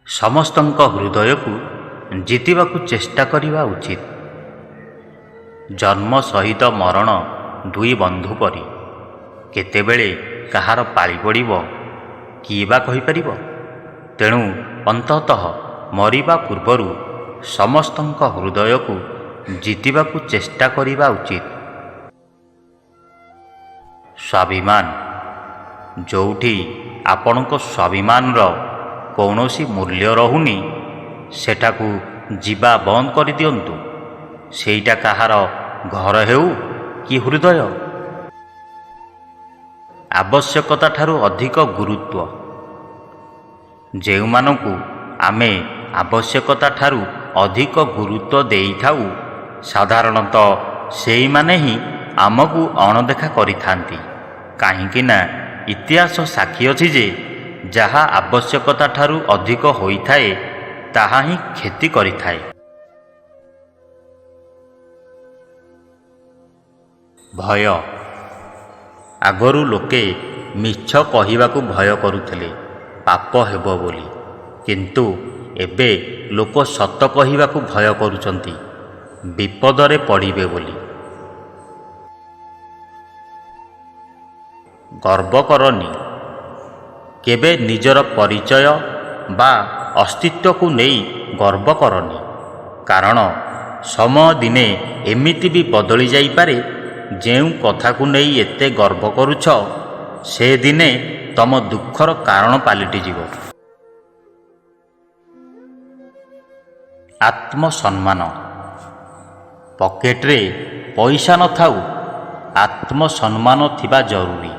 ସମସ୍ତଙ୍କ ହୃଦୟକୁ ଜିତିବାକୁ ଚେଷ୍ଟା କରିବା ଉଚିତ। ଜନ୍ମ ସହିତ ମରଣ ଦୁଇ ବନ୍ଧୁ ପରି, କେତେବେଳେ କାହାର ପାଳି ପଡ଼ିବ କିଏ ବା କହିପାରିବ? ତେଣୁ ଅନ୍ତତଃ ମରିବା ପୂର୍ବରୁ ସମସ୍ତଙ୍କ ହୃଦୟକୁ ଜିତିବାକୁ ଚେଷ୍ଟା କରିବା ଉଚିତ। ସ୍ୱାଭିମାନ। ଯୋଉଠି ଆପଣଙ୍କ ସ୍ୱାଭିମାନର କୌଣସି ମୂଲ୍ୟ ରହୁନି, ସେଠାକୁ ଯିବା ବନ୍ଦ କରିଦିଅନ୍ତୁ, ସେଇଟା କାହାର ଘର ହେଉ କି ହୃଦୟ। ଆବଶ୍ୟକତାଠାରୁ ଅଧିକ ଗୁରୁତ୍ୱ। ଯେଉଁମାନଙ୍କୁ ଆମେ ଆବଶ୍ୟକତାଠାରୁ ଅଧିକ ଗୁରୁତ୍ୱ ଦେଇଥାଉ, ସାଧାରଣତଃ ସେଇମାନେ ହିଁ ଆମକୁ ଅଣଦେଖା କରିଥାନ୍ତି। କାହିଁକିନା ଇତିହାସ ସାକ୍ଷୀ ଅଛି ଯେ ଯାହା ଆବଶ୍ୟକତାଠାରୁ ଅଧିକ ହୋଇଥାଏ, ତାହା ହିଁ କ୍ଷତି କରିଥାଏ। ଭୟ। ଆଗରୁ ଲୋକେ ମିଛ କହିବାକୁ ଭୟ କରୁଥିଲେ ପାପ ହେବ ବୋଲି, କିନ୍ତୁ ଏବେ ଲୋକ ସତ କହିବାକୁ ଭୟ କରୁଛନ୍ତି ବିପଦରେ ପଡ଼ିବେ ବୋଲି। ଗର୍ବ କରନି। କେବେ ନିଜର ପରିଚୟ ବା ଅସ୍ତିତ୍ୱକୁ ନେଇ ଗର୍ବ କରନି, କାରଣ ସମୟ ଦିନେ ଏମିତି ବି ବଦଳି ଯାଇପାରେ, ଯେଉଁ କଥାକୁ ନେଇ ଏତେ ଗର୍ବ କରୁଛ, ସେ ଦିନେ ତମ ଦୁଃଖର କାରଣ ପାଲଟିଯିବ। ଆତ୍ମସମ୍ମାନ। ପକେଟରେ ପଇସା ନଥାଉ, ଆତ୍ମସମ୍ମାନ ଥିବା ଜରୁରୀ।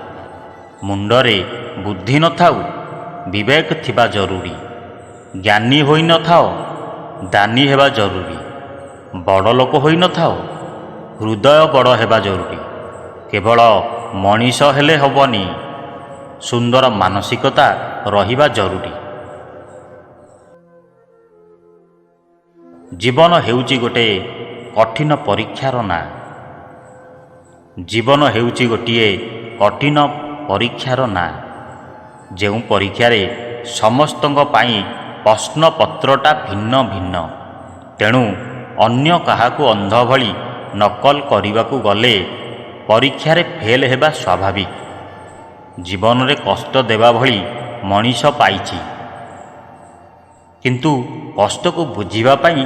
ମୁଣ୍ଡରେ ବୁଦ୍ଧି ନଥାଉ, ବିବେକ ଥିବା ଜରୁରୀ। ଜ୍ଞାନୀ ହୋଇନଥାଅ, ଦାନୀ ହେବା ଜରୁରୀ। ବଡ଼ ଲୋକ ହୋଇନଥାଅ, ହୃଦୟ ବଡ଼ ହେବା ଜରୁରୀ। କେବଳ ମଣିଷ ହେଲେ ହେବନି, ସୁନ୍ଦର ମାନସିକତା ରହିବା ଜରୁରୀ। ଜୀବନ ହେଉଛି ଗୋଟେ କଠିନ ପରୀକ୍ଷାର ନାଁ। ଜୀବନ ହେଉଛି ଗୋଟିଏ କଠିନ ପରୀକ୍ଷାର ନାଁ, ଯେଉଁ ପରୀକ୍ଷାରେ ସମସ୍ତଙ୍କ ପାଇଁ ପ୍ରଶ୍ନପତ୍ରଟା ଭିନ୍ନ ଭିନ୍ନ। ତେଣୁ ଅନ୍ୟ କାହାକୁ ଅନ୍ଧ ଭଳି ନକଲ କରିବାକୁ ଗଲେ ପରୀକ୍ଷାରେ ଫେଲ୍ ହେବା ସ୍ୱାଭାବିକ। ଜୀବନରେ କଷ୍ଟ ଦେବା ଭଳି ମଣିଷ ପାଇଛି, କିନ୍ତୁ କଷ୍ଟକୁ ବୁଝିବା ପାଇଁ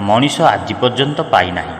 ମଣିଷ ଆଜି ପର୍ଯ୍ୟନ୍ତ ପାଇନାହିଁ।